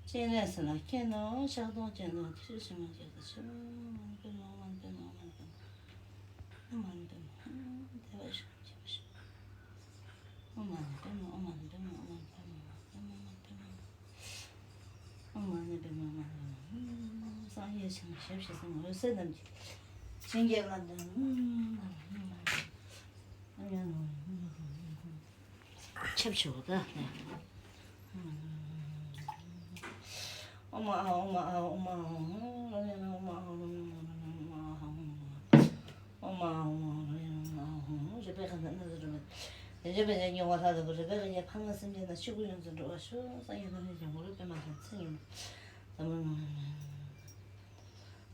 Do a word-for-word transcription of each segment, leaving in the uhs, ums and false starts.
སྤྱན་རས་གཟིགས་ལ་མཁྱེན་ནོ། ཕྱག་སྟོང་སྤྱན་སྟོང་། ཐུགས་རྗེ་ཆེན་པོ་མཛད་དུ་གསོལ། ཨོཾ་མ་ཎི་པདྨེ། ཨོཾ་མ་ཎི་པདྨེ། ཨོཾ་མ་ཎི་པདྨེ། ཨོཾ་མ་ཎི་པདྨེ། ཨོཾ་བདེ་བར་གཤེགས་པ་མཁྱེན་པར་ཤོག་ཨོཾ་མ་ཎི་པདྨེ། ཨོཾ་མ་ཎི་པདྨེ། ཨོཾ་མ་ཎི་པདྨེ། ཨོཾ་མ་ཎི་པདྨེ། ཨོཾ་མ་ཎི་པདྨེ། ཨོཾ་མ་ཎི་པདྨེ། སངས་རྒྱས་བྱང་ཆུབ་ཞི་བ་འོད་ཟེར་རྣམས་ཀྱིས་བྱིན་གྱིས་བརླབ་ཏུ། ཨོཾ་མ་ཎི་པདྨེ། ཨོཾ་མ་ཎི་པདྨེ། ཁྱབ་ཆེ་བ་ད། ཨོཾ་ཨཱཿཧཱུྃ། ཨོཾ་ཨཱཿཧཱུྃ། ཨོཾ་ཨཱཿཧཱུྃ། ཨོཾ་ཨཱཿཧཱུྃ། ཨོཾ་ཨཱཿཧཱུྃ། ཨོཾ་ཨཱཿཧཱུྃ། རེ་བའི་གང་ཟག་སྣ་ཚོགས་སྒྲོན་མེ། རིན་ཆེན་པད་ཚལ་མྱུར་བ་ལྷ་ལྟ་བུ། རེ་བའི་གང་གི་ཕ་མ་སེམས་ཅན་རྣམས་ཆོས་སྐུ་ཡོངས་སུ་འགྲོ་བར་ཤོག་སངས་རྒྱས་བསྟན་པའི་འཇམ་མགོན་པདྨ་འབྱུང་གནས་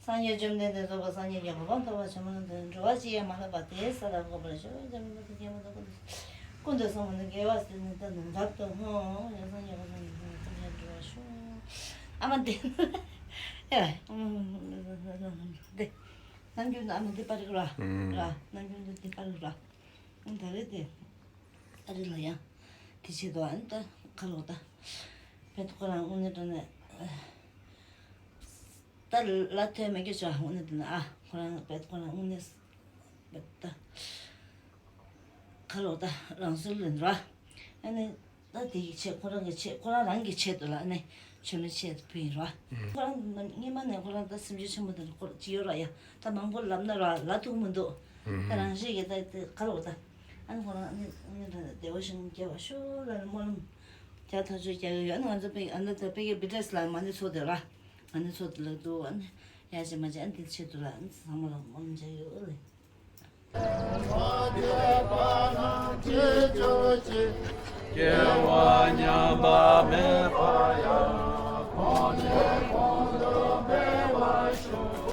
མཚན་ཉིད་འཛམ་གླིང་། སངས་རྒྱས་བཅོམ་ལྡན་འདས་རྫོགས་པའི་སངས་རྒྱས་ཀྱི་གོ་འཕང་ཐོབ་པར་བྱོན་པ་ན། འགྲོ་བ་ཅི་ཡང་མ་ལུས་པ་དེའི་ས་ལ་འགོད་པར་ཤོག་སངས་རྒྱས་བཅོམ་ལྡན་འདས་ཀྱི་གོ་འཕང་ཐོབ་པར་ཤོག་སངས་རྒྱས་བཅོམ་ལྡན་འདས་ཀྱི་གོ་འཕང་ཐོབ་པར་ཤོག་སངས་རྒྱས་བཅོམ་ལྡན་འདས་ཀྱི་གོ་འཕང་ཐོབ་པར་ཤོག་ཨ་མ་འདི། ཨེ། འདི། ནམ་རྒྱུན་ཨ་མ་འདི་པར་རིག་ར། ར། ནམ་རྒྱུན་འདི་འདི་པར་རིག་ར། ད་རེས་དེ། ཨ་རི་ལ་ཡང་དེ་བྱེད་དོ། ཨ་ནི་ད་ཁ་ལོ་ད་བེད་ཁོ་རང་དངོས་གནས་དྲང་གནས་ད་ལ་ཐོས་མེད་ཀྱི་ཆོག་དངོས་གནས་དྲང་གནས་ཨ་ཁོ་རང་བེད་ཁོ་རང་དངོས་གནས་བེད་ད་ཁ་ལོ་ད་རང་སྲོལ་ལེན་ར། ཨ་ནི་ད་དེ་ཡི་ཆེད་ཁོ་རང་གི་ཆེད་ཁོ་རང་རང་གི་ཆེད་དུ་ལ་ཨ་ནི་ཆོས་མེད་ཆེད་དུ་ཕུལ་ཡིན་ར། ཁོ་རང་སྔོན་མ་ནས་ཁོ་རང་ད་སེམས་ཅན་ཆེན་པོ་དེ་ཁོ་ཅི་ཡོད་ར་ཡ། ད་མང་པོ་ལབ་ན་ར་ལ་ཐུག་མི་འདུག་ད་རང་བཞིན་གྱིས་ད་དེ་ག་ལོ་ད། ཨ་ནི་ཁོ་རང་ཨ་ནི་ཨ་ནི་ད་བདེ་བ་ཞིག་སྐྱེ་བ་ཤོག་ལ་ནི་སྨོན་ལམ་རྒྱག་ཐག་གཅོད་རྒྱག་གི་ཡོད། ཨ་ནི་ང་ཚོ་པེ་ཨ་ནི་ད་པེ་ཀེ་བི་ཏྲེས་ལ་མ་ནི་ཚོ་དེ་ར་མ་ནི་ཚོ་དེ་ལ་འདུག་ཨ་ནི་ཡ་ཅི་མ་ཅི་ཨ་ནི་དེ་ཆེད་དུ་ལ་ཨ་ནི་ཚང་མ་ལ་སྨོན་ལམ་རྒྱག་གི་ཡོད་ལེ། སྐྱེ་བ་ཉམས་པ་མེད་པ་ཡང་། གོང་ནས་གོང་དུ་འཕེལ་བར་ཤོག་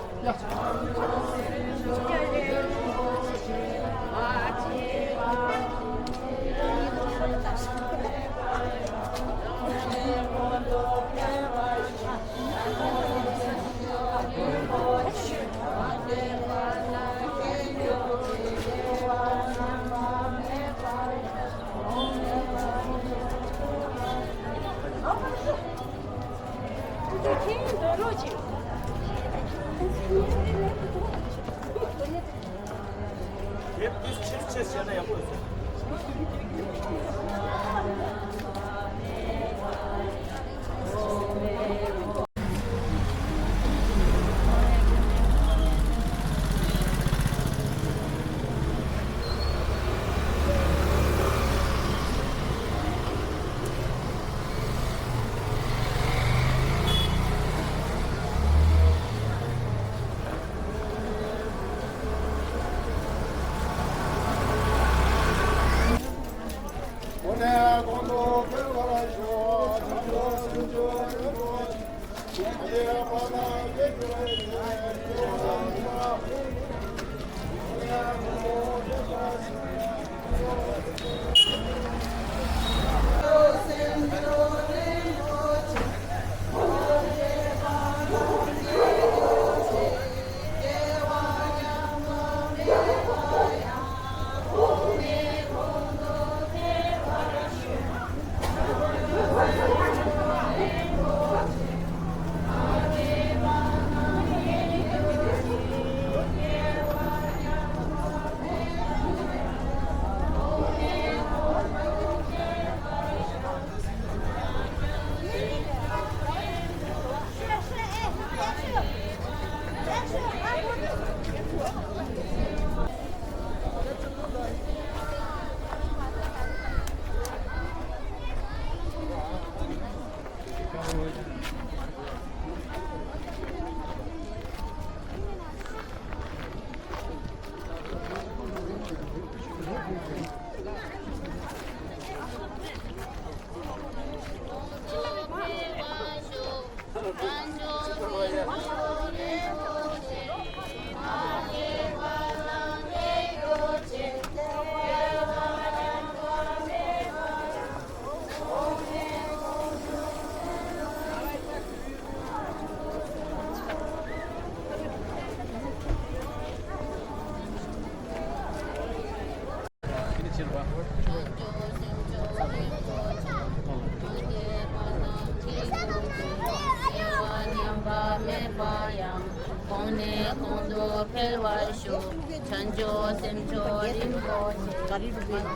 སེམས་མཆོག་རིན་པོ་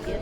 ཆེ།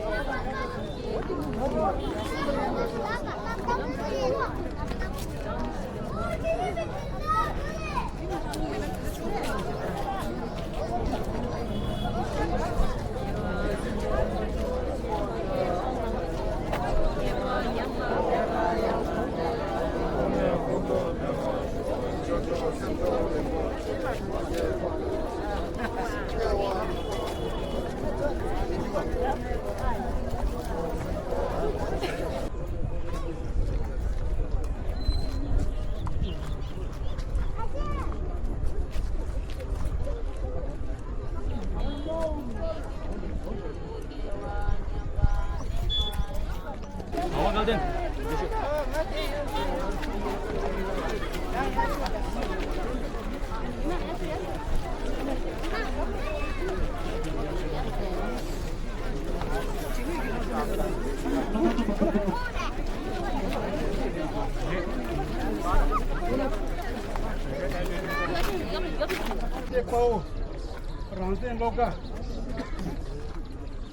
རང་བཙན་བློ་དགའ།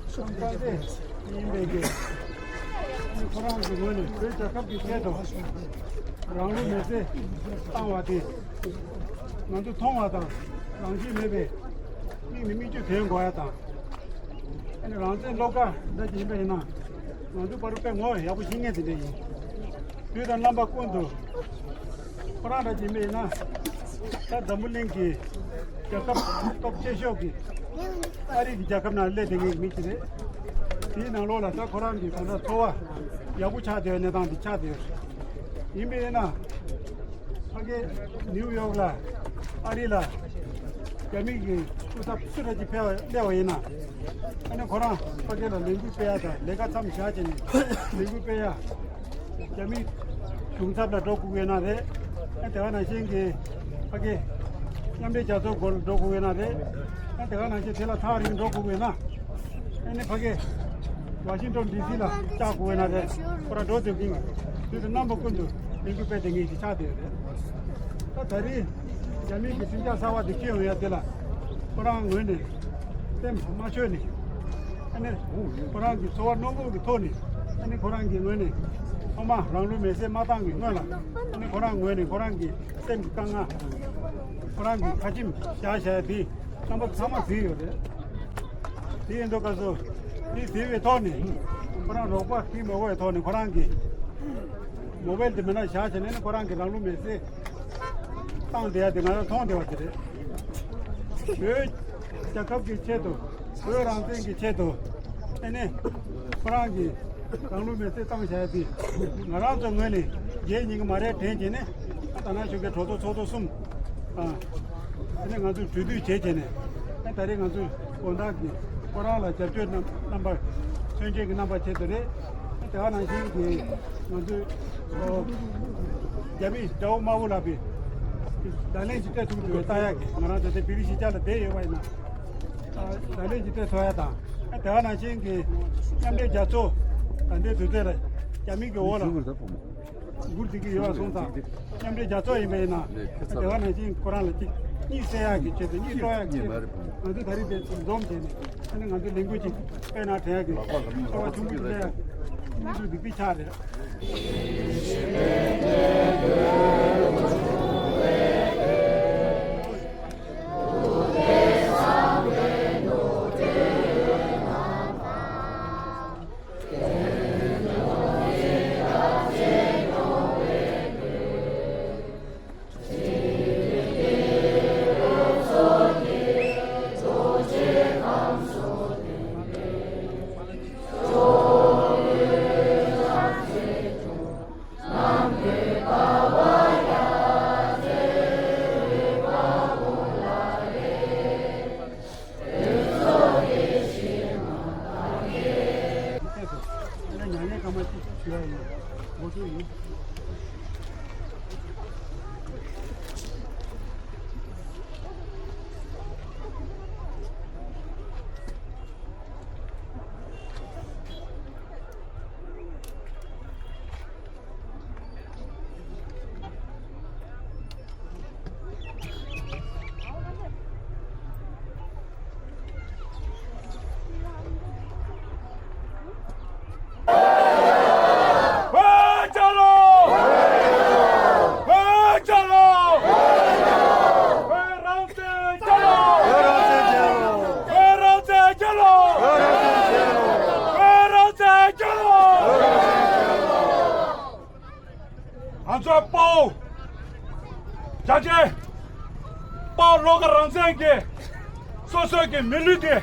བསམ་སྟངས་དེ་ཡིན་པའི་གི། ཁོ་རང་གི་ངོས་ནས་བོད་རྒྱལ་ཁབ་ཀྱི་ཆེད་དུ་རང་ལུས་མེར་སྲེག་བཏང་བ་དེ་ང་ཚོ་མཐོང་བ་དང་རང་བཞིན་མེད་པའི་མིག་ནས་མིག་ཆུ་ཐོན་དགོས་ཡ་དང་། ཨ་ནི་རང་བཙན་བློ་དགའ་འདྲ་ཅིག་ཡིན་པ་ཡིན་ན་ང་ཚོ་བར་དུ་དཔེ་ངོ་ཡག་པོ་ཤེས་མཁན་དེ་འདྲ་ཡིན། དུས་དང་རྣམ་པ་ཀུན་ཏུ་ཁོ་རང་འདྲ་ཅིག་ཡིན་པ་ཡིན་ན་ད་འཛམ་བུ་གླིང་གི་རྒྱལ་ཁབ་སྟོབས་ཆེ་ཤོས་ཀྱི་ཨ་རི་གི་རྒྱལ་ཁབ་ནང་སླེབས་བསྡད་མཁན་གྱི་མི་ཞིག་རེད། དེའི་ནང་ལོགས་ལ་ད་ཁོ་རང་གི་གང་ལྟར་འཚོ་བ་ཡག་པོ་ཆགས་བསྡད་པའི་གནས་སྟངས་འདི་ཆགས་བསྡད་ཡོད་རེད། ཡིན་པ་ཡིན་ན། ཕ་གི་ནིའུ་ཡོག་ལ་ཨ་རི་ལ་རྒྱ་མི་གི་སྐུ་ཚབ་སུ་འདྲ་ཅིག་ཕེབས་སླེབས་པ་ཡིན་ན། ཨ་ནི་ཁོ་རང་ཕ་གི་ལ་ལས་འགུལ་སྤེལ་ཡ་དང་ལས་ཀ་མཚམས་བཞག་བྱས་ནས་ལས་འགུལ་སྤེལ་ཡ། རྒྱ་མི་གཞུང་ཚབ་ལ་འགྲོ་དགོས་ཀྱི་ཡོད་ན་རེད། ཨ་དེ་ག་ནང་བཞིན་གྱི་ཕ་གི་མཉམ་འབྲེལ་རྒྱལ་ཚོགས་སྒོ་ལ་འགྲོ་དགོས་ཀྱི་ཡོད་ན་རེད། ཨ་དེ་ག་ནང་བཞིན་དེ་ལ་ཐག་རིང་འགྲོ་དགོས་ཀྱི་ཡོད་ན། ཨ་ནི་ཕ་གི་ཝ་ཤིང་ཏོན་ཌི་སི་ལ་བཅར་དགོས་ཡོད་ན་རེད། ཁོ་རང་འགྲོ་སྡོད་ཀྱིན་དུས་དུ་རྣམ་པ་ཀུན་ཏུ་ལས་འགུལ་སྤེལ་བསྡད་མཁན་ཞིག་ཆགས་བསྡད་ཡོད་རེད། ད་ད་རེས་རྒྱ་མི་གི་ཁྲིམས་འཆར་གསར་བ་དེ་འཁྱེར་ཡོང་ཡ་དེ་ལ་ཁོ་རང་ངོས་ནས་སེམས་མ་ཆོད་ནས་ཨ་ནི་ཁོ་རང་གི་འཚོ་བ་གནོད་འགོག་གི་ཐོག་ནས་ཨ་ནི་ཁོ་རང་གི་ངོས་ནས་ཐོག་མ་རང་ལུས་མེར་སྲེག་མ་བཏང་གི་སྔོན་ལ་ཨ་ནི་ཁོ་རང་ངོས་ནས་ཁོ་རང་གི་སེམས་ཀྱི་དཀའ་ངལ་ཁོ་རང་གི་ཁ་ཆེམས་བཞག་བཞག་ཡ་དེ། རྣམ་པ་ཚང་མ་གཟིགས་ཡོད་རེད། དེ་ཡིན་དུས་སྐབས་སུ་དེ་གཟིགས་པའི་ཐོག་ནས་ཁོ་རང་རོགས་པ་གིས་མ་དགོས་པའི་ཐོག་ནས་ཁོ་རང་གི་མོ་བེལ་དེ་མེད་ན་བཞག་བྱས་ནས་ནི་ཁོ་རང་གི་རང་ལུས་མེར་སྲེག་བཏང་བསྡད་ཡ་དེ་ང་རང་མཐོང་བསྡད་པ་དེ་རེད། བོད་རྒྱལ་ཁབ་ཀྱི་ཆེད་དུ་བོད་རང་བཙན་གྱི་ཆེད་དུ་ཨ་ནི་ཁོ་རང་གི་རང་ལུས་མེར་སྲེག་བཏང་བཞག་ཡ་དེ་ང་རང་ཚོ་ངོས་ནས་བརྗེད་ཉན་གྱི་མ་རེད་དྲན་བྱས་ནས་ད་ནང་བཞིན་གྱི་གྲོས་ཚོགས་ཚོགས་གཙོ་གསུམ་དང་། དེ་ནས་ང་ཚོས་གྲོས་བསྡུར་བྱས་བྱས་ནས་ད་རེས་ང་ཚོས་དགོང་དག་གི་ཁོ་རང་ལ་རྒྱབ་སྐྱོར་རྣམ་རྣམ་པ་མཚོན་བྱེད་ཀྱི་རྣམ་པ་བྱེད་དུ་རེད། དེ་ག་ནང་བཞིན་གྱི་ང་ཚོས་རྒྱ་མིའི་དགྲ་བོ་དམར་པོ་ལགས་པའི་བརྡ་ལན་ཞིག་སྤྲད་ཐུབ་ཀྱི་འདུག་བལྟ་ཡག་གི་ང་རང་ད་ལྟ་བི་རི་གཞིས་ཆགས་ལ་བསྡད་ཡོད་པ་ཡིན་ན་བརྡ་ལན་ཞིག་སྤྲད་ཐུབ་ཡ་དང་། དེ་ག་ནང་བཞིན་གྱི་མཉམ་འབྲེལ་རྒྱལ་ཚོགས་ད་ལྟའི་དུས་ཚོད་ལ་རྒྱ་མི་གི་འོག་ལ། འགུལ་འཛིན་གྱི་ཡོད་པ་སོང་ཙང་མཉམ་འབྲེལ་རྒྱལ་ཚོགས་ཡིན་པ་ཡིན་ན་དེ་ག་ནང་བཞིན་ཁོ་རང་ལ་གཅིག་གཉིད་སད་ཡག་གི་ཆེད་དུ་གཉིད་སྤྲོ་ཡག་གི་ཆེད་དུ་ང་ཚོ་ད་རེས་དེ་འཛོམས་བྱས་ནས་ཨ་ནི་ང་ཚོ་ལས་འགུལ་གཅིག་སྤེལ་ན་དྲན་ཡག་གི་ཚོར་བ་ཆུང་ཆུང་ཅིག་སླེབས་ཡག་གི་སྙིང་སྡུག་སྡིག་པའི་ཆ་རེད། དཔའ་བོ། རྒྱ་ཆེ། དཔའ་བློ་དགའ་རང་བཙན་གྱི་སོ་སོའི་གི་མི་ལུས་དེ་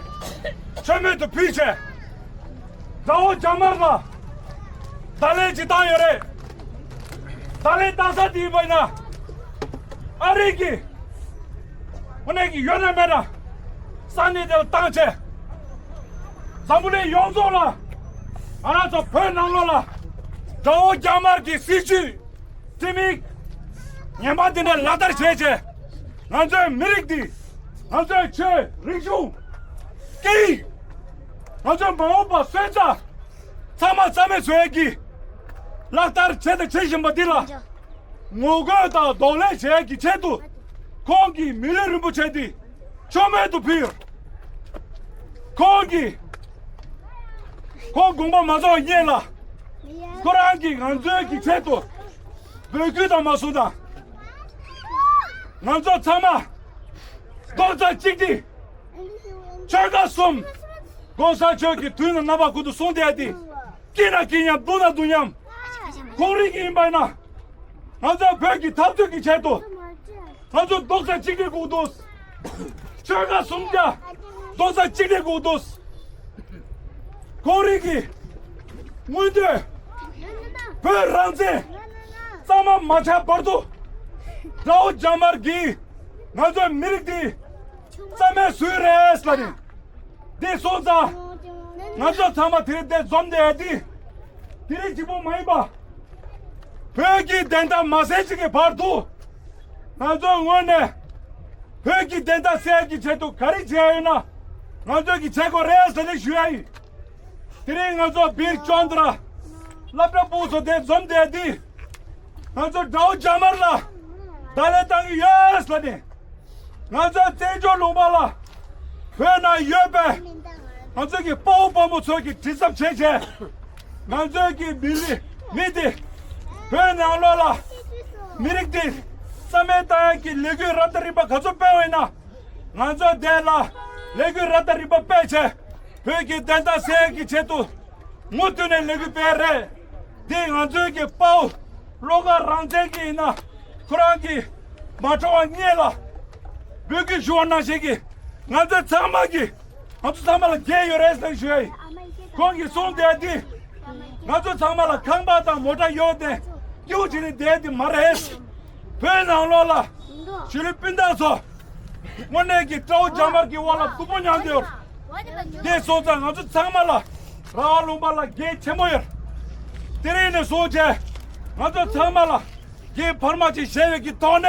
མཆོད་མེ་དུ་ཕུལ་བྱས། དགྲ་བོ་རྒྱ་དམར་ལ་བརྡ་ལན་ཅིག་བཏང་ཡོད་རེད། བརྡ་ལན་བཏང་ས་དེ་ཡིན་པ་ཡིན་ན། ཨ་རི་གི་དངོས་གནས་ཀྱི་ཡོད་ན་མེད་ན་ས་གནས་དེ་ལ་བཏང་བྱས། འཛམ་བུ་གླིང་ཡོངས་རྫོགས་ལ་ང་རང་ཚོ་བོད་ནང་ལོགས་ལ་དགྲ་བོ་རྒྱ་དམར་གྱི་སྲིད་བྱུས་དེ་མིན་ངན་པ་དེ་འདྲ་ལག་བསྟར་བྱས་བྱས། ང་ཚོའི་མི་རིགས་འདི། ང་ཚོའི་ཆོས་རིག་གཞུང་། སྐད་ཡིག་ང་ཚོའི་མ་འོངས་པ་སོན་རྩ་ཚང་མ་རྩ་མེད་བཟོ་ཡས་ཀྱི་ལག་བསྟར་བྱས་དང་བྱེད་བཞིན་པ་འདི་ལ་ངོ་རྒོལ་དང་གདོང་ལེན་བྱེད་ཡས་ཀྱི་ཆེད་དུ། ཁོང་གི་མི་ལུས་རིན་པོ་ཆེ་འདི་མཆོད་མེ་དུ་ཕུལ། ཁོང་གིས་ཁོང་དགོངས་པ་མ་རྫོགས་སྔོན་ལ་ཁོ་རང་གིས་ང་ཚོའི་གི་ཆེད་དུ་འབོད་སྐུལ་དང་མ་སོང་དང་། ང་ཚོ་ཚང་མ་རྡོག་རྩ་གཅིག་སྒྲིལ། ཆོལ་ཁ་གསུམ། གོང་ས་མཆོག་གི་དུས་ནས་རྣམ་པ་ཀུན་ཏུ་གསུངས་བསྡད་དེ། སྐྱིད་ན་སྐྱིད་མཉམ། སྡུག་ན་སྡུག་མཉམ། ཁོང་རང་གི་ཡིན་པ་ཡིན་ན། ང་ཚོ་བོད་ཀྱི་འཐབ་རྩོད་ཀྱི་ཆེད་དུ། ང་ཚོ་རྡོག་རྩ་གཅིག་སྒྲིལ་དགོས་འདུག་ཆོལ་ཁ་གསུམ་ཀ་རྡོག་རྩ་གཅིག་སྒྲིལ་དགོས་འདུག་ཁོང་རང་གི་མངོན་འདོད་བོད་རང་བཙན་གཙང་མ་མ་ཆགས་བར་དུ། དགྲ་བོ་རྒྱ་དམར་གྱིས་ང་ཚོའི་མི་རིགས་འདི་རྩ་མེད་བཟོས་རེད་ལབ་ནས། འདི་སོང་ཙང་། ང་ཚོ་ཚང་མ་དེ་རིང་འདིར་འཛོམས་བསྡད་ཡ་འདི། དེ་རིང་གཅིག་པོ་མ་ཡིན་པ། བོད་ཀྱི་བདེན་མཐའ་མ་གསལ་ཅིག་གི་བར་དུ། ང་ཚོའི་ངོས་ནས། བོད་ཀྱི་བདེན་མཐའ་གསལ་གྱི་ཆེད་དུ་ག་རེ་བྱེད་ཡ་ཡོད་ན། ང་ཚོས་ཀྱི་བྱེད་དགོས་རེད་ཟེར་ནས་ཞུ་ཡ་ཡིན། དེ་རིང་ང་ཚོ་བིར་ཅོན་དྲ། སློབ་གྲྭ་སྤུ་གུ་ཚོ་དེར་འཛོམས་བསྡད་འདི། ང་ཚོ་དགྲ་བོ་རྒྱ་དམར་ལ་བརྡ་ལན་བཏང་གི་ཡོད་ཟེར་ནས། ང་ཚོ་བཙན་བྱོལ་ལུང་པ་ལ་བོད་ནང་ཡོད་པའི་ང་ཚོ་གི་དཔའ་བོ་དཔའ་མོ་ཚོ་གིས་དྲི་ཟབ་བྱས་བྱས། ང་ཚོའི་གི་མི་རིགས་མི་དེ་བོད་ནང་ལོགས་ལ་མི་རིགས་དེ་རྩ་མེད་བཏང་ཡག་གི་ལས་འགུལ་རབ་དང་རིམ་པ་ག་ཚོད་སྤེལ་བ་ཡིན་ན། ང་ཚོ་དེ་ལ་ལས་འགུལ་རབ་དང་རིམ་པ་སྤེལ་བྱས། བོད་ཀྱི་བདེན་མཐའ་གསལ་གྱི་ཆེད་དུ་མུ་མཐུད་ནས་ལས་འགུལ་སྤེལ་རེད། འདི་ང་ཚོའི་གི་དཔའ་བོ་བློ་དགའ་རང་བཙན་གྱི་ཡིན་ན་ཁོ་རང་གི་མ་འགྲོ་བ་སྔོན་ལ་འབོད་སྐུལ་ཞུ་བ་ནང་བཞིན་གྱི་ང་ཚོ་ཚང་མ་གི་ང་ཚོ་ཚང་མ་ལ་འགན་ཡོད་རེད་ཟེར་ཞུ་ཡ་ཡིན། ཁོང་གིས་གསུངས་བསྡད་འདི། ང་ཚོ་ཚང་མ་ལ་ཁང་པ་དང་མོ་ཊ་ཡོད་དེ་སྐྱིད་པོ་བྱས་ནས་བསྡད་འདི་མ་རེད། བོད་ནང་ལོགས་ལ་གཞིས་ལུས་སྤུན་ཟླ་ཚོ་དངོས་གནས་ཀྱི་དགྲ་བོ་རྒྱ་དམར་གྱི་འོག་ལ་སྡུག་པོ་མྱངས་བསྡད་ཡོད། དེ་སོང་ཙང་ང་ཚོ་ཚང་མ་ལ་ར་བ་ལུང་པ་ལ་འགན་ཆེན་པོ་ཡོད། དེ་རིང་ནས་བཟུང་བྱས་ང་ཚོ་ཚང་མ་ལ་འགན་འཕར་མ་ཅིག་བཞེས་པའི་གི་ཐོག་ནས་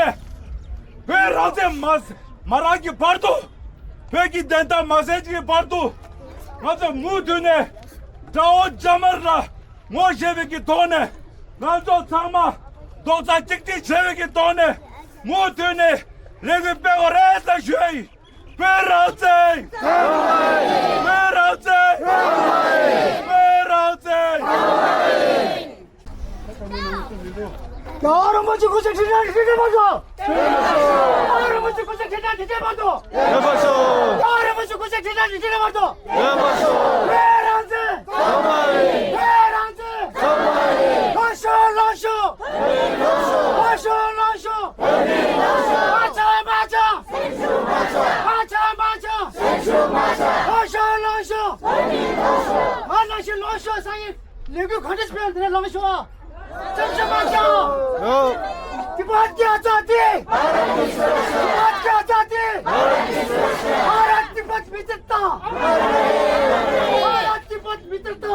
བོད་རང་བཙན་མ་མ་རག་གི་བར་དུ། བོད་ཀྱི་བདེན་མཐའ་མ་གསལ་གྱི་བར་དུ། ང་ཚོ་མུ་མཐུད་ནས་དགྲ་བོ་རྒྱ་དམར་ལ་ངོ་ཤེས་པའི་གི་ཐོག་ནས། ང་ཚོ་ཚང་མ་རྡོག་རྩ་གཅིག་སྒྲིལ་བྱེད་པའི་གི་ཐོག་ནས་མུ་མཐུད་ནས་ལས་འགུལ་སྤེལ་དགོས་རེད་ཟེར་ཞུ་ཡ་ཡིན། བོད་རང་བཙན། བོད་རང་བཙན། བོད་རང་བཙན། རྒྱལ་བ་རིན་པོ་ཆེ་སྐུ་ཕྱྭ་ཁྲི་ཕྲག་ཁྲི་ཕྲག་མར་ཤོག་རྒྱལ་བ་རིན་པོ་ཆེ་སྐུ་ཕྱྭ་ཁྲི་ཕྲག་ཁྲི་ཕྲག་མར་ཤོག་རྒྱལ་བ་རིན་པོ་ཆེ་སྐུ་ཕྱྭ་ཁྲི་ཕྲག་ཁྲི་ཕྲག་མར་ཤོག་བོད་རང་བཙན། བོད་རང་བཙན། ལངས་ཤོག་ལངས་ཤོག་ལངས་ཤོག་ལངས་ཤོག་མ་ཆག་མ་ཆག་མ་ཆག་མ་ཆག་ལངས་ཤོག་ལངས་ཤོག་ང་ལངས་ཤོག་ལངས་ཤོག་ས་ཡིན། ལས་འགུལ་གང་འདྲ་ཞིག་སྤེལ་འདི་ནས་ལངས་ཤོག་ཨ། བཙན་བྱོལ་མ་རྒྱག་ཡོ། तिब्बत की आजादी। भारत की आजादी। भारत तिब्बत मित्रता। भारत तिब्बत मित्रता।